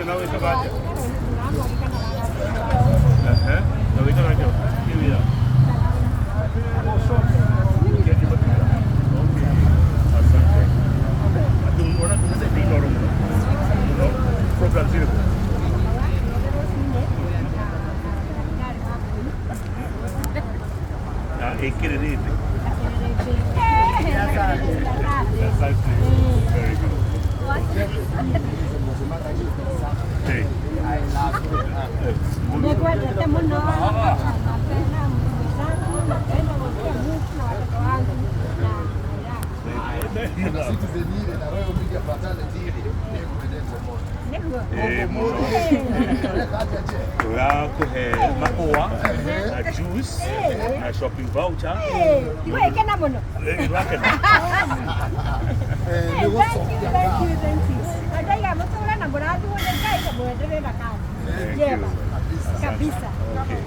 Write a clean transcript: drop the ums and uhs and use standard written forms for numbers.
Nawe wĩkaga atĩa? Ehe, na wĩkaga atĩa kĩwĩra? Ũkĩendia matunda? Okay, asante. Atĩ ona tumĩte inooro mũno. Mũno. Program cirĩkũ? Na ĩkĩrĩrĩte. Asante. Very good. Hey. Nĩngwendete mũno, napenda mwenzangu, napenda kila mtu na watoto wangu na Na Citizen ile na Royal Media Fraternity ile nĩngwendete mũno. Nĩguo. Ĩĩ mũno. Ũreka atĩa che? Tũrakũhe mahũa na juice na shopping voucher. Igwĩkena mũno. Ĩrakena. Nĩ Thank you, gũcokia thank you, thank you. Na ndaiga mũtũre na mũrathimwo nĩ Ngai na mwendelee na kazi Thank njema you. kabisa. Okay.